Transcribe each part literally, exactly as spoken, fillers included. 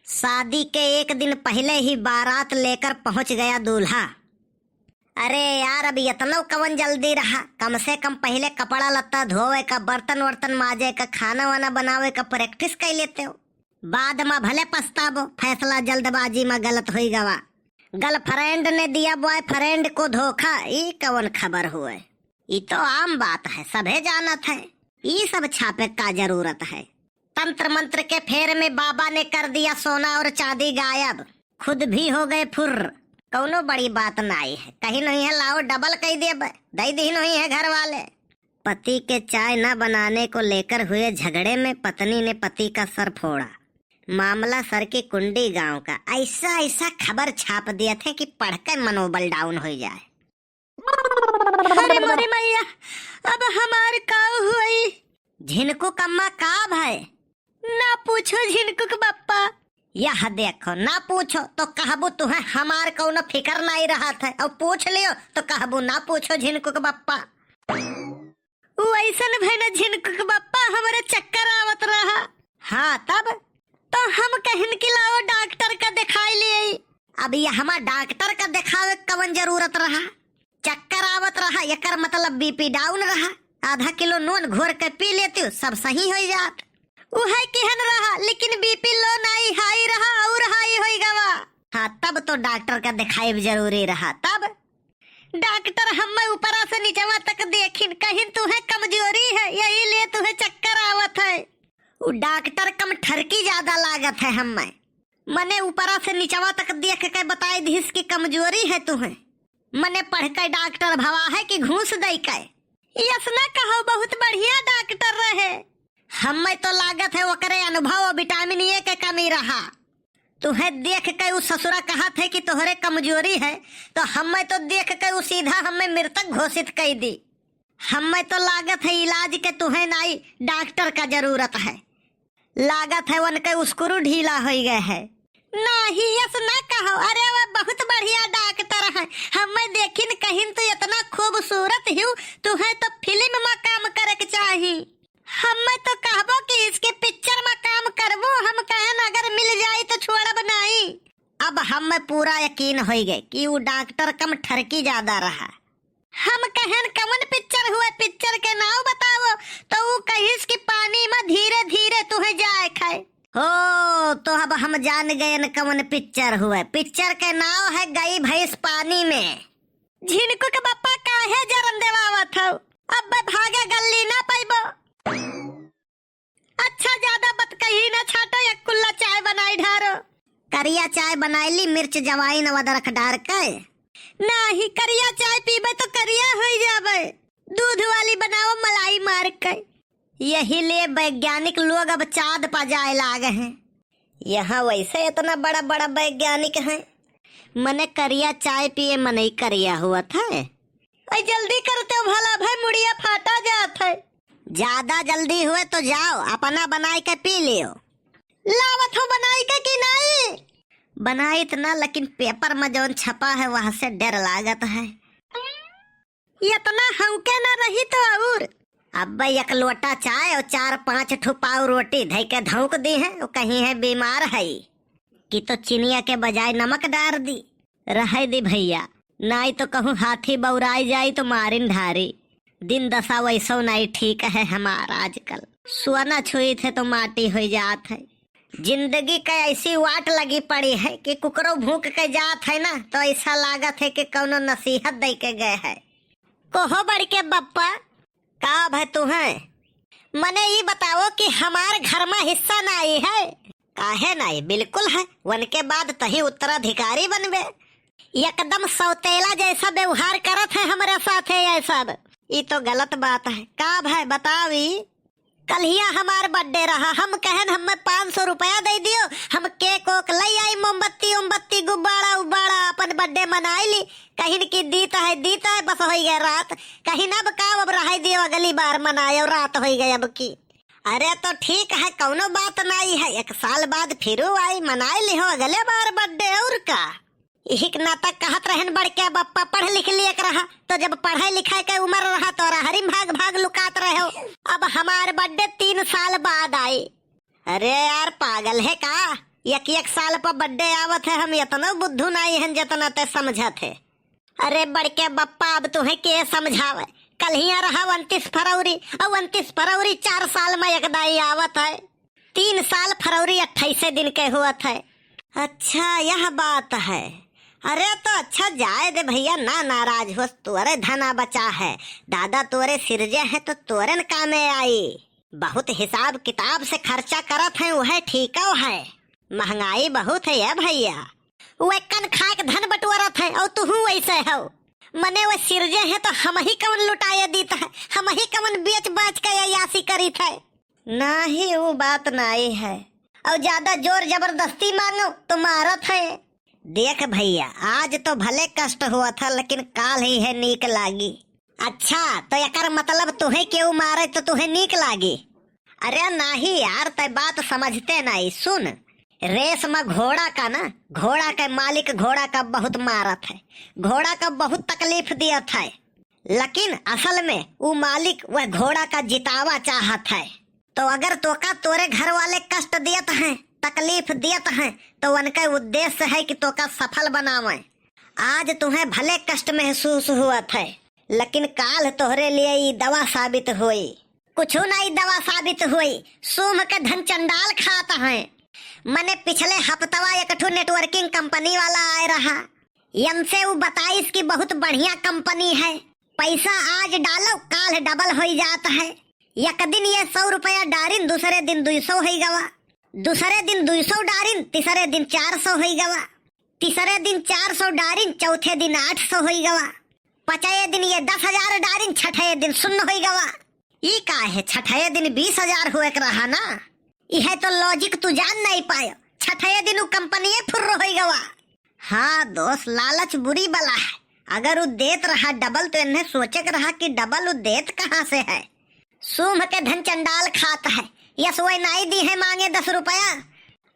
शादी के एक दिन पहिले ही बारात लेकर पहुँच गया दूल्हा। अरे यार, अब यतनो कवन जल्दी रहा, कम से कम पहिले कपड़ा लत्ता धोवे का, बर्तन वर्तन माजे का, खाना वाना बनावे का practice कइ लेते हो। बाद मा भले पछताबो, फैसला जल्दबाजी मा गलत होइ गवा। Girlfriend ने दिया boyfriend को धोखा, ई कवन खबर हुए? ई तो आम बात है, सभे जानत है। ई सब छापे का जरूरत है? तंत्र मंत्र के फेर में बाबा ने कर दिया सोना और चांदी गायब, खुद भी हो गए फुर्र। कौनो बड़ी बात नाई है, कही नहीं है लाओ double कइ देब, दइ दिहिन होई है घर वाले। पति के चाय न बनाने को लेकर हुए झगड़े में पत्नी ने पति का सर फोड़ा। मामला सर की कुंडी गांव का। ऐसा ऐसा खबर छाप दिया थे कि पढ़ के मनोबल down होइ जाए। अरे मोरी मैया, अब हमार का हुई? झिनकुक अम्मा का भय? ना पूछो झिनकुक बप्पा। यह देखो, ना पूछो तो कहबू तुहे हमार कौनो फिकर नाई रहत है, और पूछ लियो तो कहबू ना पूछो झिनकुक बप्पा। उ ऐसन भय न झिनकुक बप्पा, हमरे चक्कर आवत रहा। हाँ तब? तो हम कहिन कि लाओ डॉक्टर का देखाई लिए। अब ये हमार डॉक्टर का देखावे क कवन जरूरत रहा? चक्कर आवत रहा, एकर मतलब BP down रहा। आधा किलो नून घोर के पी लेती, सब सही होइ जात। उहे किहन रहा, लेकिन BP low नाई, high रहा और high होइ गवा। हाँ, तब तो डॉक्टर का देखाइब जरूरी रहा। तब डॉक्टर हम्मे ऊपरा से निचवा तक देखिन, कहिन तुहे कमजोरी है, यही लिए तुहे चक्कर आवत है। उ डॉक्टर कम ठरकी ज्यादा लागत है हम्मे। मने ऊपरा से निचवा तक देख के बताई दिहिस कि कमजोरी है तुहे। मने पढ़ के डॉक्टर भवा है कि घूस दई के? यस ना कहो, बहुत बढ़िया डॉक्टर रहे। हम्मे तो लागत है ओकरे अनुभव और vitamin A के कमी रहा। तुहे देख के उ ससुरा कहत है कि तोहरे कमजोरी है, तो हम्मे तो देख के उ सीधा हम्मे मृतक घोषित कइ दी। हम्मे तो लागत है इलाज के तुहे नाई, डॉक्टर का जरूरत है। लागत है उनके screw ढीला होइ गए है। नाही, यस ना कहो, अरे वो बहुत बढ़िया डॉक्टर है, हम्मे देखिन कहिन तो इतना खूबसूरत हिउ, तुहे तो फिल्म मा काम करे के चाही। हम्मे तो कहबो कि इसके picture मा काम करबो, हम कहन अगर मिल जाई तो छोड़ब नाई। अब हम्मे पूरा यकीन होइ गए कि उ डॉक्टर कम ठरकी ज्यादा रहा। हम कहन कवन picture हुए, picture के नाव बताओ, तो उ कहिस कि पानी मा धीरे धीरे तुहे जाए खाए। हो, तो अब हम जान गएन कवन picture हुए। Picture के नाव है गई भैंस पानी में। झिनकुक बप्पा काहे जरन देवावत हौ? अब भागे गल्ली ना पइबो। अच्छा, ज्यादा बतकही ना छाटो, एक कुल्ला चाय बनाई ढारो। करिया चाय बनाई ली, मिर्च, जवाइन, अदरक डार के। नाही, करिया चाय पीबे तो करिया होइ जाबे। दूध वाली बनाओ, मलाई मार के। यही लिए वैज्ञानिक लोग अब चाँद पा जाए लागे हैं। यहाँ वैसे इतना बड़ा बड़ा वैज्ञानिक हैं, मने करिया चाय पिए मनई करिया हुअत है। ऐ जल्दी करते हो भला भाई, मुड़िया फाटा जात है। ज्यादा जल्दी हुए तो जाओ, अपना बनाई के पी लियो। लावत हो बनाई के कि नाई? बनाइत ना, लेकिन paper में जौन छपा है वह से डर लागत है। इतना हौके ना रही तो और। अब्बे एक लोटा चाय और चार पाँच ठो पाव रोटी धई के धौंक दी है, वो कहीं है बीमार है कि तो चिनिया के बजाय नमक डार दी। रहे दी भैया, नाई तो कहूँ हाथी बौराई जाई तो मारिन ढारी। दिन दशा वैसो नाई ठीक है हमार आजकल। सोना छुई थे तो माटी हो जात है। जिंदगी के ऐसी वाट लगी पड़ी है कि कुकरो भूख के जात है ना, तो ऐसा लागत है कि कौनो नसीहत दे के गए है। कहो बड़के बप्पा, का भय तुहे? मने ई बताओ कि हमार घर में हिस्सा नाई है? काहे नाई, बिल्कुल है। वनके बाद तही उत्तराधिकारी बनबे। एकदम सौतेला जैसा व्यवहार करत है हमरे साथे ये सब। ई तो गलत बात है। का भय बताओ ई? कल्हिया हमार birthday रहा, हम कहन हमें पाँच सौ रुपया दे दियो, हम cake ओक लई आई, मोमबत्ती उमबत्ती, गुब्बारा उब्बारा, अपन birthday मनाई ली। कहिन कि दीत है, दीत है, बस होई गए रात। कहिन अब का, अब रहे दियो, अगली बार मनायो, रात होई गए अब की। अरे तो ठीक है, कौनो बात नाई है, एक साल बाद फिरू आई, मनाई लिहो अगले बार birthday, और का। इहिक नाता कहत रहन बड़के बप्पा, पढ़ लिख लियक रहा, तो जब पढ़े लिखे के उम्र रहा तो रहरी में भाग भाग लुकात रहो। अब हमार birthday तीन साल बाद आई। अरे यार, पागल है का? एक एक साल पर birthday आवत है, हम एतनो बुद्धू नाई हन जेतना तै समझत है। अरे बड़के बप्पा, अब तुहैं के समझावे? कल्हियाँ रहा उनतीस फरवरी, और उनतीस फरवरी चार साल मा एक दाईं आवत है। तीन साल फरवरी अट्ठाईसे दिन के होत है। अच्छा, यह बात है। अरे तो अच्छा, जाए दे भइया, ना नाराज होस, तोरे धना बचा है, दादा तोरे सिरजे हैं तो तोरे न कामे आई। बहुत हिसाब किताब से खर्चा करत हैं, वह ठीकौ है। महंगाई बहुत है ए भइया। वे कन खाए के धन बटोरत हैं और तुहूँ वैसे हौ। मने वे सिरजे हैं तो हमहीं कवन लुटाए दीत है, हमहीं कवन बेच बाच के अय्यासी करीत है। नाहीं, ऊ बात नाई है। और ज्यादा जोर जबरदस्ती मांगो तो मारत है। देख भइया, आज तो भले कष्ट होत है, लेकिन काल्ह इहै नीक लागी। अच्छा, तो एकर मतलब तुहैं केहू मारे तो तुहैं नीक लागी? अरे नाहीं यार, तै बात समझते नाई। सुन, रेस मा घोड़ा का ना, घोड़ा के मालिक घोड़ा का बहुत मारत है, घोड़ा का बहुत तकलीफ दियत है, लेकिन असल में ऊ मालिक वह घोड़ा का जितावा चाहत है। तो अगर तोका तोरे घर वाले कष्ट दियत हैं, तकलीफ दियत हैं, तो उनका उद्देश्य है कि तोका सफल बनावें। आज तुहैं भले कष्ट महसूस होत है, लेकिन काल्ह तोहरे लिए ई दवा साबित होई। कुछू नाई दवा साबित होई, सूंभ के धन चंडाल खात हैं। मने पिछले हफ्तवा एक ठो networking company वाला आए रहा, यनसे ऊ बताइस कि बहुत बढ़िया company है, पैसा आज डालो, काल्ह double होई जात है। एक दिन ये सौ रुपया डारिन, दूसरे दिन दुई सौ होई गवा, दूसरे दिन दुई सौ डारिन, तीसरे दिन चार सौ होई गवा, तीसरे दिन चार सौ डारिन, चौथे दिन आठ सौ होई गवा, पचये दिन ये दस हजार डारिन, छठये दिन सुन्न होई गवा। ई का है, छठये दिन बीस हजार होए के रहा ना। इहै तो logic तू जान नाई पायो। छठये दिन ऊ कंपनिये फुर्र होई गवा। हाँ दोस्त, लालच बुरी बला है। अगर ऊ देत रहा double तो इन्हें सोचे के रहा कि double ऊ देत कहाँ से है। सूंभ के धन चंडाल खात है। यस वै नाई दीहें मांगे दस रुपया,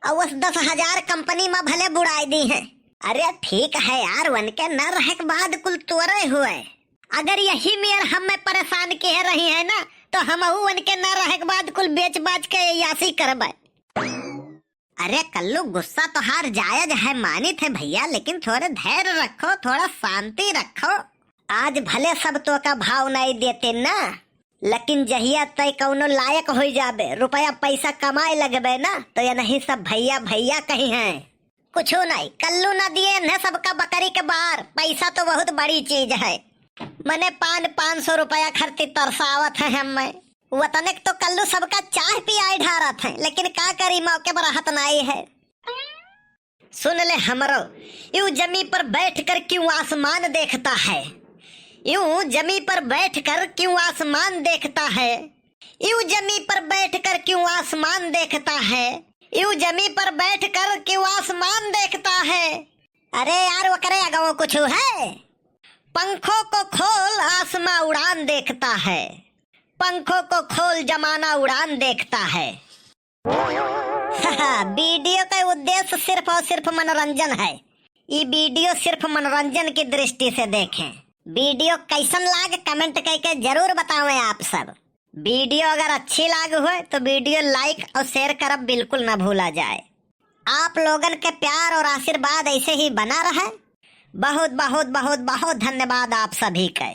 और उस दस हजार कंपनी मा भले बुड़ाई दीहें। अरे ठीक है यार, उनके न रहे के बाद कुल तोरे हुए। अगर यही मेर हमें परेशान किहे रही है ना, तो हमहू उनके न रहे के बाद कुल बेच बाच के अय्यासी करबे। अरे कल्लू, गुस्सा तोहार जायज है, मानित है भइया, लेकिन थोड़े धैर्य रखो, थोड़ा शांति रखो। आज भले सब तोका भाव नाई देते ना, लेकिन जहिया तै कौनो लायक होई जाबे, रुपया पैसा कमाए लगबे ना, तो ये नहीं सब भइया भइया कहिहैं। कुछू नाई, कल्लू ना दिए इन्हें सबका बकरी के बार, पैसा तो बहुत बड़ी चीज है। मने पान पाँच सौ रुपया खर्ची तरसावत है हमें। वतने के तो कल्लू सबका चाह पियाए ढारत है, लेकिन का करी, मौके पर रहत नाई है। सुन ले हमरो, यूं जमी पर बैठकर क्यों आसमान देखता है, यूं जमी पर बैठकर क्यों आसमान देखता है, यूं जमी पर बैठकर क्यों आसमान देखता है, यूं जमी पर बैठकर क्यों आसमान देखता है। अरे यार, ओकरे अगवो कुछ है। पंखों को खोल, आसमां उड़ान देखता है, पंखों को खोल, जमाना उड़ान देखता है। वीडियो का उद्देश्य सिर्फ और सिर्फ मनोरंजन है। ई वीडियो सिर्फ मनोरंजन की दृष्टि से देखें। वीडियो कैसन लाग, comment करके जरूर बतावें आप सब। वीडियो अगर अच्छी लाग हुए तो वीडियो like और share करब बिल्कुल ना भूला जाए। आप लोगन के प्यार और आशीर्वाद ऐसे ही बना रहे। बहुत, बहुत, बहुत, बहुत धन्यवाद आप सभी के।